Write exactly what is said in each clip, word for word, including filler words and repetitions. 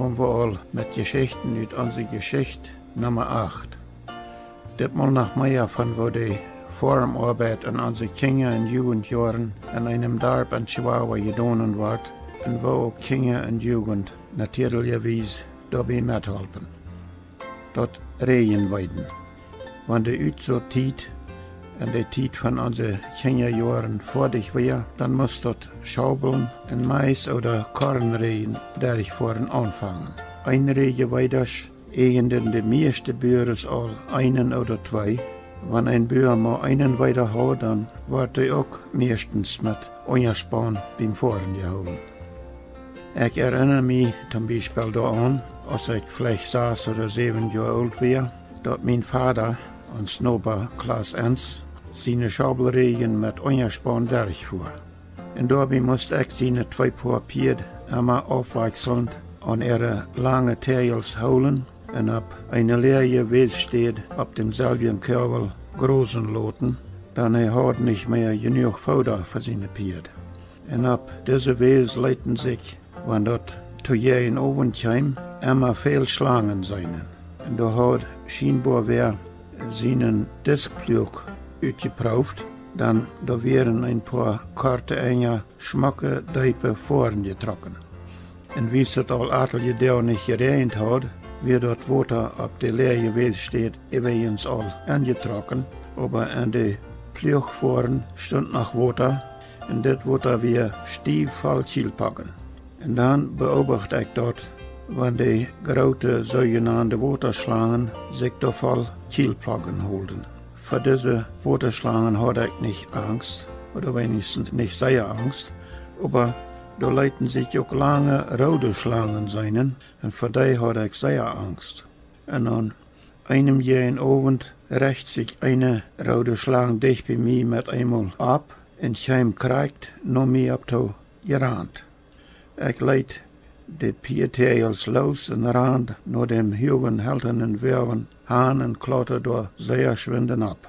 Aunfangen wie aul met Jeschichten ut onse Jeschicht Numma acht. Ditmol noch mea von woo de Foarmoabeit en onse Kjinja- un Jugentjoaren en eenem Darp en Chihuahua jedonen wort un woo uk Kjinja un Jugent natieedlijawies doabie metholpen. Daut Räajenweeden. Wan de Utsotiet en de Tiet von onse Kjinjajoaren foadich wia, dan must daut Schaubeln un Mais- ooda Kornräajen derchfoaren aunfangen. Eenräajeweedasch äajenden de mieeschte Buaren aul eenen ooda twee. Wan een Bua mau eenen Weeda haud, dan wort dee uk mieeschtens met Unjaspaun biem Foaren jehoolen. Ekj erinna mie toom Biespel doaraun, aus ekj veleicht sas ooda säwen Joa oolt wia, daut mien Vada, ons Noba Klaus Ens, siene Schaubelräajen met Unjaspaun derchfua. Un doabie must ekj siene twee Poa Pieed emma aufwakjselnd aun äare lange Täajels hoolen un opp eene läaje Wässtäd opp dämselwjen Koagel grosen loten, dan hee haud nich mea jenuach Fooda fa siene Pieed. Un opp dise Wäs leeten sikj, wan daut to jäajen Owent kjeem, emma väl Schlangen seenen. Un doa haud schienboa wäa sienen Diskpluach utjeprooft, dan doa wieren een poa korte Enja schmocke, deepe Foaren jetrocken. Un wiels daut aul atelje Doag nich jeräajent haud, wia daut Wota opp de läaje Wässtäd äwajens aul enjetrocken, oba en de Pluachfoaren stunt noch Wota, un dit Wota wia stiew voll Kjielpoggen. Un dan beobacht ekj daut, wan de groote soojenande Wotaschlangen sikj doa voll Kjielpoggen hoolden. Fa dise Wotaschlangen haud ekj nich Angst, ooda weens nich sea Angst, oba doa leeten sikj uk lange roode Schlangen seenen, un fa dee haud ekj sea Angst. Un aun eenem jäajen Owent recht sikj eene roode Schlang dicht bie mie met eemol opp un kjeem krakjt no mie opp too jerant. Ekj leet de Pieed Täajels loos un rand no däm huagen heltanen Woagen han un klautad doa sea schwind nopp.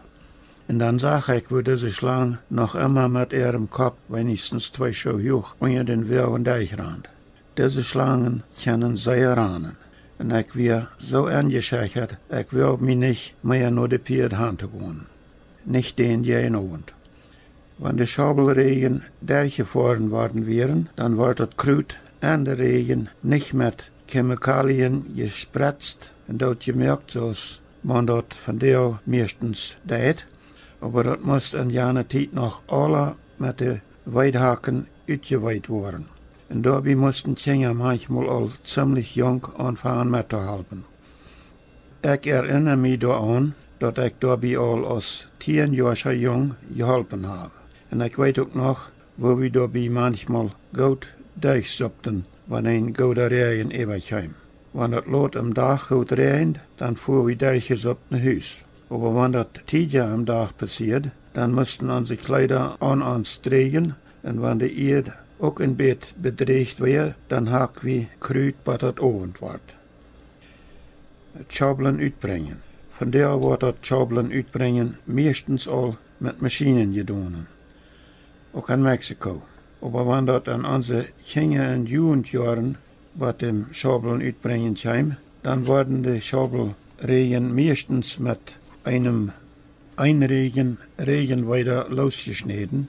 Un dan sach ekj, woo dise Schlang noch emma met äarem Kopp weens twee Schoo huach unja dän Woagen derchrand. Dise Schlangen kjennen sea ranen. Un ekj wia soo enjeschechat, ekj woagd mie nich mea no de Pieed han to gonen. Nich dän jäajen Owent. Wan de Schaubelräajen derchjefoaren worden wieren, dan wort daut Krut en de Räajen nich met Chemikalien jesprett un doot jemoakt, soo aus maun daut vondoag mieeschtens deit, oba daut must en jane Tiet noch aula met de Weedhaken utjeweet woaren. Un doabie musten Kjinja manchmol aul ziemlich junk aunfangen mettohalpen. Ekj erinna mie doaraun, daut ekj doabie aul aus tieenjoascha Jung jeholpen hab. Un ekj weet uk noch, woo wie doabie manchmol goot derchsupten, wan een gooda Räajen äwakjeem. Wan daut lot aum Dach goot räajend, dan fua wie derchjesupt no Hus. Oba wan daut tiedja aum Dach passieed, dan musten onse Kjleeda aun ons droagen, un wan de Ieed uk een bät bedräacht wia, dan hakjt wie Krut bat daut Owent wort. Schaublen utbrinjen. Vondoag woat daut Schaublen utbrinjen mieeschtens aul met Maschienen jedonen, uk en Mexiko. Oba wan daut en onse Kjinja- un Jugentjoaren bat däm Schaublen utbrinjen kjeem, dan worden de Schaubelräajen mieeschtens met eenem eenräajen Räajenweeda loosjeschnäden,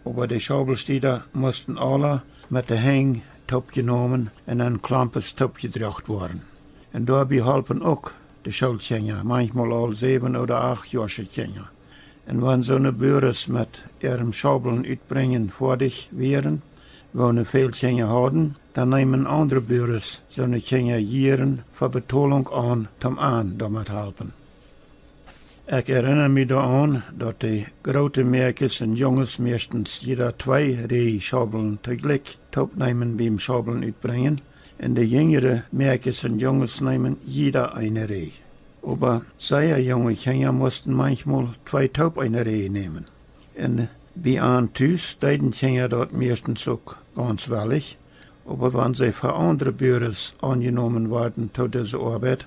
oba de Schaubelstieda musten aula met de Henj toopjenomen un en Klompes toopjedroacht woaren. Un doabie holpen uk de Schoolkjinja, manchmol aul säwen ooda acht Joasche Kjinja. Un wan soone Buaren met äarem Schaublen utbrinjen foadich wieren, woone väl Kjinja hauden, dan neemen aundre Buaren soone Kjinja jieren fa Betolunk aun, toom an doamet halpen. Ekj erinna mie doaraun, daut de groote Mäakjes un Junges mieeschtens jieda twee Räaj Schaublen toojlikj toopneemen biem Schaublen utbrinjen, un de jinjre Mäakjes un Junges neemen jieda eene Räaj. Oba sea junge Kjinja musten manchmol twee toop eene Räaj nämen. Un bie an tus deeden Kjinja daut mieeschtens uk gaunz wellich, oba wan see fa aundre Buaren aunjenomen worden to dise Oabeit,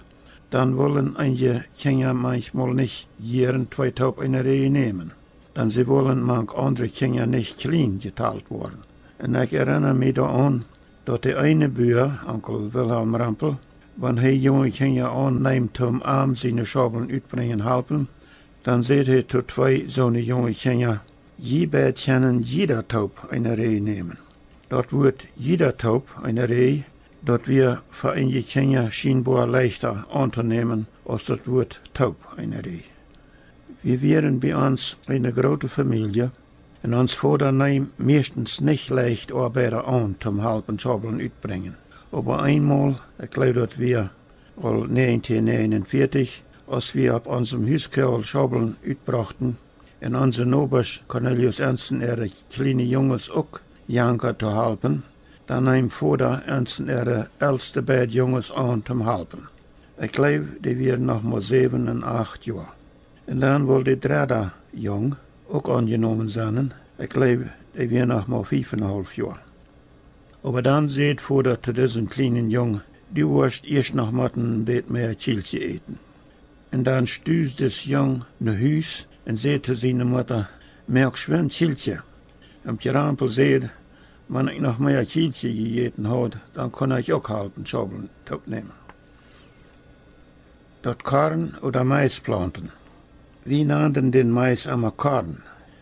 dan wullen eenje Kjinja manchmol nich jieren twee toop eene Räaj nämen, dan see wullen mank aundre Kjinja nich kjlien jetalt woaren. Un ekj erinna mie doaraun, daut de eene Bua, Onkel Wilhelm Rempel, wan hee junge Kjinja aunneem toom am siene Schaubeln utbrinjen halpen, dan säd hee to twee soone junge Kjinja: "Jie beid kjennen jieda toop eene Reaj nämen." Daut Wuat "jieda toop eene Reaj", daut wia fa eenje Kjinja schienboa leichta auntonämen aus daut Wuat "toop eene Reaj". Wie wieren bie ons eene groote Famielje, un ons Voda neem mieeschtens nich leicht Oabeida aun toom halpen Schaubeln utbrinjen. Oba eenmol, ekj jleew daut wia aul näajentieen näajenunvieetich, aus wie opp onsem Huskoagel Schaubeln utbrochten, un onse Nobasch Cornelius Ensen äare kjliene Junges uk janka to halpen, dan neem Voda Ensen äare elste beid Junges aun toom halpen. Ekj jleew, dee wieren noch mau säwen un acht Joa. Un dan wull de dredda Jung uk aunjenomen sennen. Ekj jleew, dee wia noch mau fief un haulf Joa. Oba dan säd Voda to disen kjlienen Jung: "Du woascht ieescht noch motten een bät mea Kjielkje äten." Un dan stusd dis Jung no Hus un säd to siene Mutta: "Moak schwind Kjielkje." Un Onkel Rempel säd: "Wan ekj noch mea Kjielkje jejäten haud, dan kunn ekj uk halpen Schaubeln toopnämen." Daut Korn ooda Mais plaunten. Wie nanden dän Mais emma Korn,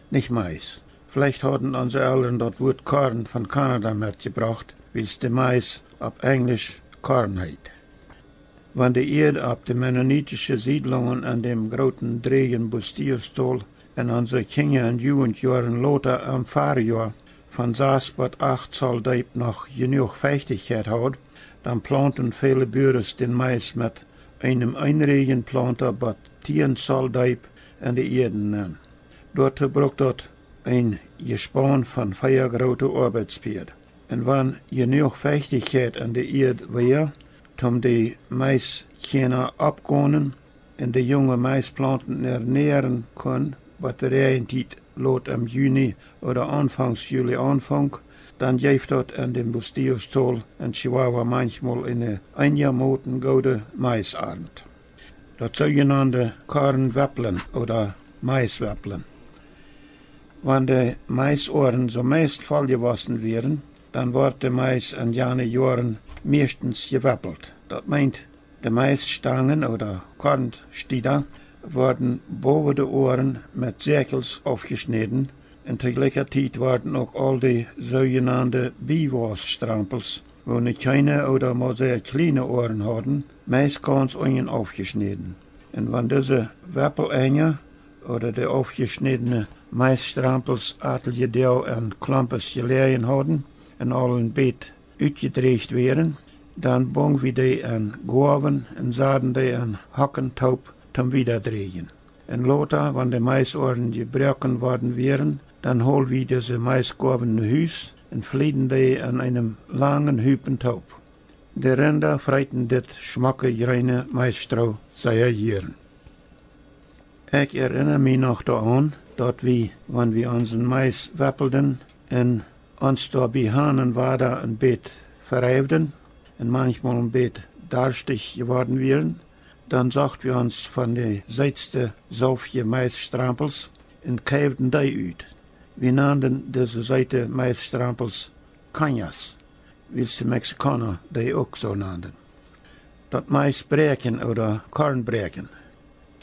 nich Mais. Veleicht hauden onse Elren daut Wuat Korn von Kanada metjebrocht, wiels de Mais opp Enjlisch corn heet. Wan de Ieed opp de mennonitische Siedlungen en däm grooten dräjen Bustillos-Tol un onse Kjinja- un Jugendjoaren lota em Farjoa von sas bat acht Zoll Deep noch jenuach Fechtichkjeit haud, dan plaunten väle Buares dän Mais met eenem Eenräjen Plaunta bat tieen Zoll Deep en de Ieed nenn. Doatoo brukt daut een Jespaun von vea groote Oabeitspieed. Un wan jenuach Fechtichkjeit en de Ieed wia, toom de Maiskjana oppgonen un de junge Maisplaunten ernäaren kunn, bat de Räajentiet lot em Juni ooda aunfangs Juli aunfunk, dan jeef daut en däm Bustillos-Tol en Chihuahua manchmol eene eenjamoten goode Maisarnt. Daut soojenande Kornwepplen ooda Maiswepplen. Wan de Maisoaren soo meist voll jewossen wieren, dan wort de Mais en jane Joaren mieeschtens jeweppelt. Daut meent, de Maisstangen ooda Kornstieda worden bowa de Oaren met Säakjels aufjeschnäden, un to jlikja Tiet worden uk aul de soojenande Biewausstrampels, woone kjeene ooda mau sea kjliene Oaren hauden, meist gauns unjen aufjeschnäden. Un wan dise Weppelenja ooda de aufjeschnädne Maisstrampels atelje Doag en Klompes jeläajen hauden un aul een bät utjedräacht wieren, dan bung wie dee en Goawen un saden dee en Hocken toop toom wiedadräjen. Un lota, wan de Maisoaren jebroaken worden wieren, dan hold wie dise Maisgoawen no Hus un flieden dee en eenem langen Hupen toop. De Rinda freeten dit schmocke jreene Maisstroo sea jieren. Ekj erinna mie noch doaraun, daut wie, wan wie onsen Mais weppelden un ons doabie han un wada een bät vereifden un manchmol een bät darschtich jeworden wieren, dan socht wie ons von de seetste saufje Maisstrampels un keifden dee ut. Wie nanden dise seete Maisstrampels cañas, wiels de Mexikauna dee uk soo nanden. Daut Maisbräakjen ooda Kornbräakjen,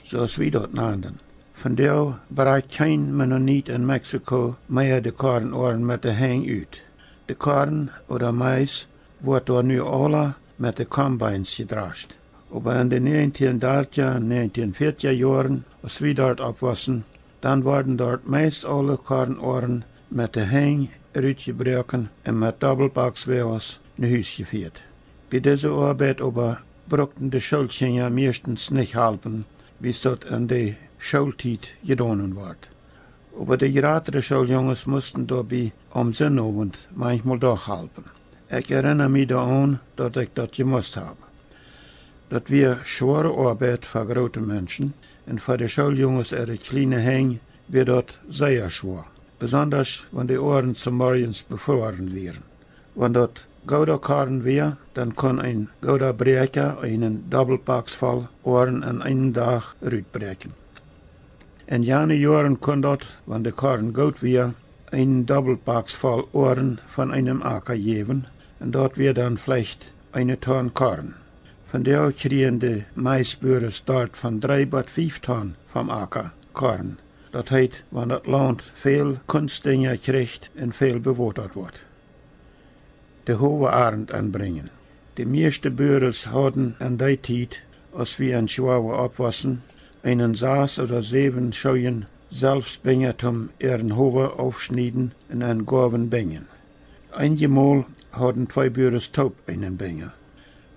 soo aus wie daut nanden. Vondoag brakjt kjeen Mennonit en Mexiko mea de Kornoaren met de Henj ut. De Korn ooda Mais woat doa nu aula met de Combines jedrascht. Oba en de näajentieen dartja un näajentieen fiatja Joaren, aus wie doa oppwossen, dan worden doa meist aule Kornoaren met de Henj rutjebroaken un met Dobbelbakswoages no Hus jefieet. Bie dise Oabeit oba brukten de Schoolkjinja mieeschtens nich halpen, wiels daut en de Schooltiet jedonen wort. Oba de jratre Schooljunges musten doabie aum Sinnowent manchmol doch halpen. Ekj erinna mie doaraun, daut ekj daut jemust hab. Daut wia schwoare Oabeit fa groote Menschen, un fa de Schooljunges äare kjliene Henj wia daut sea schwoa, besondasch wan de Oaren zemorjes befroaren wieren. Wan daut gooda Korn wia, dan kunn een gooda Bräakja eenen Dobbelbaks voll Oaren en eenen Dach rutbräakjen. En jane Joaren kunn daut, wan de Korn goot wia, eenen Dobbelbaks voll Oaren von eenem Acka jäwen, Un daut wia dan veleicht eene Tonn Korn. Vondoag kjrieen de Maisbuaren doa von dree bat fief Tonn vom Acka Korn. Daut heet, wan daut Launt väl Kunstinja kjricht un väl bewotat woat. De Howaarnt aunbrinjen. De mieeschte Buaren hauden en dee Tiet, aus wie en Chihuahua oppwossen, eenen sas ooda säwen Schoojen selfst Binja toom äaren Howa aufschnieden un en Goawen binjen. Eenjemol hauden twee Buaren toop eenen Binja.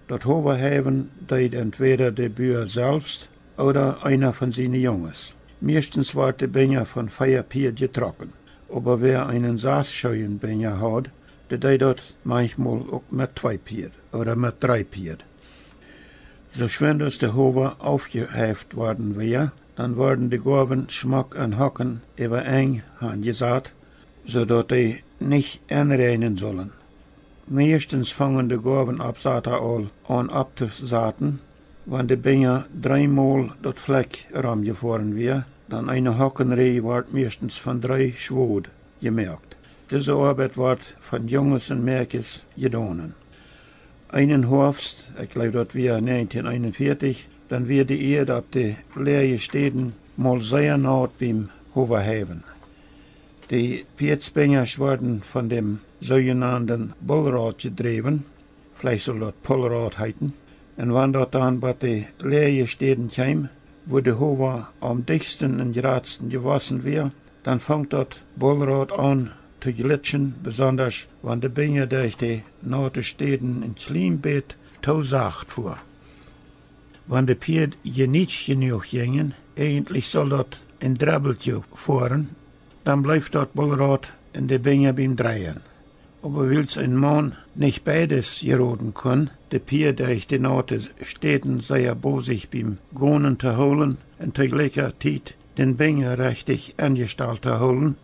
Daut Howa heiwen deed entwäda de Bua selfst ooda eena von siene Junges. Mieeschtens wort de Binja von vea Pieed jetrocken. Oba wäa eenen sas Schoojen Binja haud, dee deed daut manchmol uk met twee Pieed ooda met dree Pieed. Soo schwind aus de Howa aufjeheift worden wia, dan worden de Goawen schmock en Hocken äwa enj aunjesat, soo daut dee nich enräajnen sullen. Mieeschtens fungen de Goawenappsata aul aun opptosaten, wan de Binja dreemol daut Flekj romjefoaren wia, dan eene Hockenrieej wort mieeschtens von dree Schwod jemoakt. Dise Oabeit wort von Junges un Mäakjes jedonen. Eenen Hoafst, ekj jleew daut wia negentien eenunvieetich, dan wia de Ieed opp de läaje Städen mol sea naut biem Howa heiwen. De Pieedsbinjasch worden von däm soojenanden Bulraut jedräwen, veleicht sull daut Pulraut heeten, un wan daut dan bie de läaje Städen kjeem, wua de Howa aum dichtsten un jratsten jewossen wia, dan funk daut Bulraut aun to jlitschen, besondasch wan de Binja derch de naute Städen een kjlien bät too sacht fua. Wan de Pieed je nich jenuach jinjen, eejentlich sull daut een Drebbeltje foaren, dan bleef daut Bulraut un de Binja biem dreien. Oba wiels een Maun nich beides jeroden kunn, de Pieed derch de naute Städen sea bosich biem Gonen to hoolen un to jlikja Tiet dän Binja rechtich enjestalt to hoolen,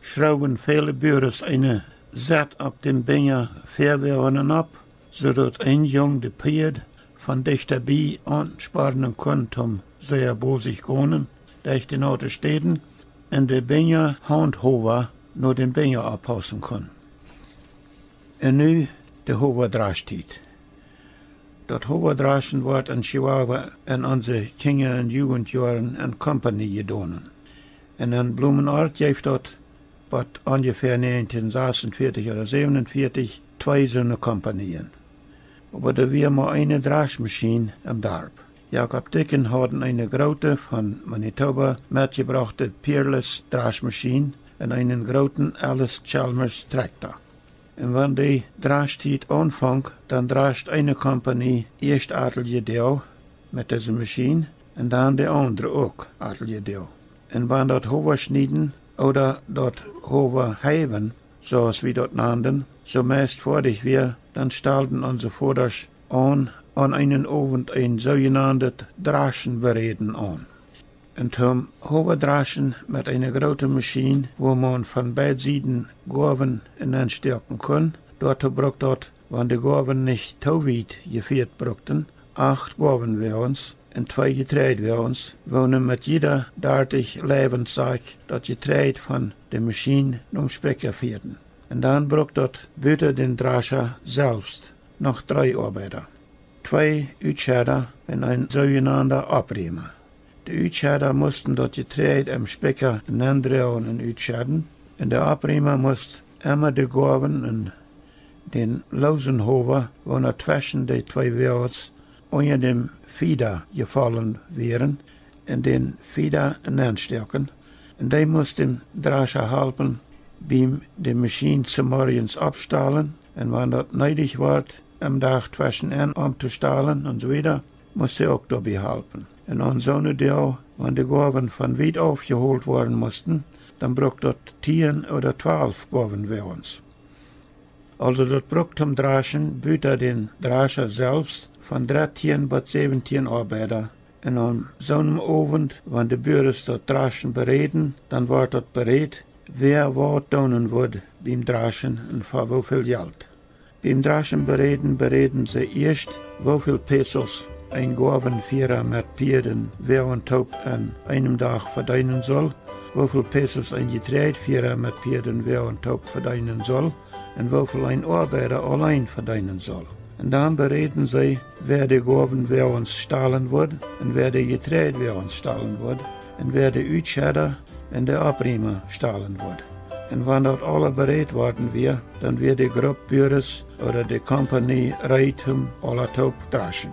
schrowen väle Buaren eene Sett opp däm Binja väawoagen opp, soo daut een Jung de Pieed von dichta bie aunspornen kunn toom sea bosich gonen derch de naute Städen, un de Binja Haunthowa no dän Binja oppaussen kunn. Un nu de Howadraschtiet. Daut Howadraschen wort en Chihuahua en onse Kjinja- un Jugentjoaren en Kompanie jedonen. Un en Blumenort jeef daut bat onjefäa negentien sasunvieetich ooda säwenunvieetich twee soone Kompanieen. Oba doa wia mau eene Draschmaschien em Darp. Jakob Dicken haud eene groote von Manitoba metjebrochte Peerless Draschmaschien un eenen grooten Allis-Chalmers Trakjta. Un wan de Draschtiet aunfunk, dan drascht eene Kompanie ieescht atelje Doag met dise Maschien un dan de aundre uk atelje Doag. Un wan daut Howa schnieden ooda daut Howa heiwen, soo aus wie daut nanden, soo meist foadich wia, dan stalden onse Vodasch aun, aun eenen Owent een soojenandet Draschen beräden aun. Un toom Howadraschen met eene groote Maschien, wua maun von beid Sieden Goawen nenstäakjen kunn, doatoo brukt daut, wan de Goawen nich too wiet jefieet brukten, acht Goawenwoages un twee Jetreidwoages, woone met jieda dartich Leiwenssak daut Jetreid von de Maschien nom Spikja fieeden. Un dan brukt daut buta dän Drascha selfst noch dree Oabeida, twee Utschedda un een soojenanda Oppriema. De Utschedda musten daut Jetreid em Spikja nendroagen un utschedden, un de Oppriema must emma de Goawen un dän loosen Howa, waut tweschen de twee Woages unja däm Fieda jefollen wieren, en dän Fieda nenstäakjen, un dee must däm Drascha halpen biem de Maschien zemorjes oppstalen, un wan daut needich wort, em Dach tweschen enn omtostalen un soo wieda, must hee uk doabie halpen. Un aun soone Doag, wan de Goawen von wiet aufjeholt woaren musten, dan brukt daut tieen ooda twalf Goawenwoages. Aulsoo daut brukt toom Draschen buta dän Drascha selfst von dartieen bat säwentieen Oabeida. Un aun soonem Owent, wan de Buaren daut Draschen beräden, dan wort daut berät, wäa waut doonen wudd biem Draschen un fa woo väl Jelt. Biem Draschen beräden, beräden see ieescht, woo väl Pesos een Goawenfiera met Pieed un Woagen toop aun eenem Dach vedeenen sull, woo väl Pesos een Jetreidfiera met Pieed un Woagen toop vedeenen sull, un woo väl een Oabeida auleen vedeenen sull. Un dan beräden see, wäa de Goawenwoages stalen wudd un wäa de Jetreidwoages stalen wudd un wäa de Utscheida un de Oppriema stalen wudd. Un wan daut aula berät worden wia, dan wia de Grupp Buares ooda de Kompanie reed toom aula toop draschen.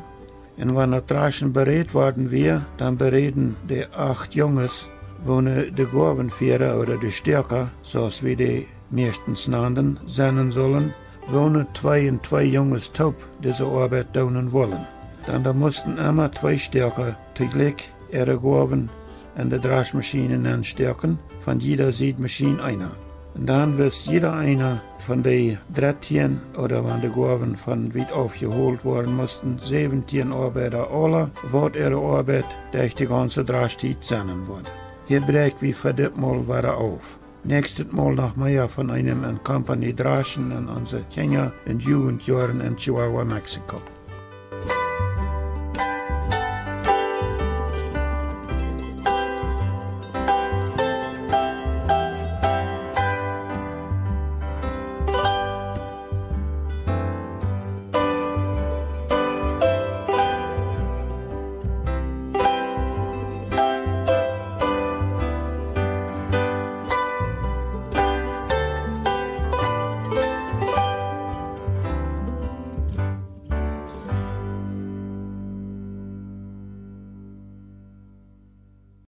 Un wan daut Draschen berät worden wia, dan beräden de acht Junges, woone de Goawenfiera ooda de Stoaka, soo aus wie dee mieeschtens nanden, sennen sullen, woone twee un twee Junges toop dise Oabeit doonen wullen. Dan doa musten emma twee Stoaka toojlikj äare Goawen en de Draschmaschien nenstoaken, von jieda Sied Maschien eena. Un dan wist jieda eena von de dartieen, ooda wan de Goawen von wiet auf jeholt woaren musten, säwentieen Oabeida aula, waut äare Oabeit derch de gaunze Draschtiet sennen wudd. Hia bräakj wie fa dit Mol wada auf. Näakjstet Mol noch mea von eenem en Kompanie Draschen en onse Kjinja- un Jugentjoaren en Chihuahua, Mexiko.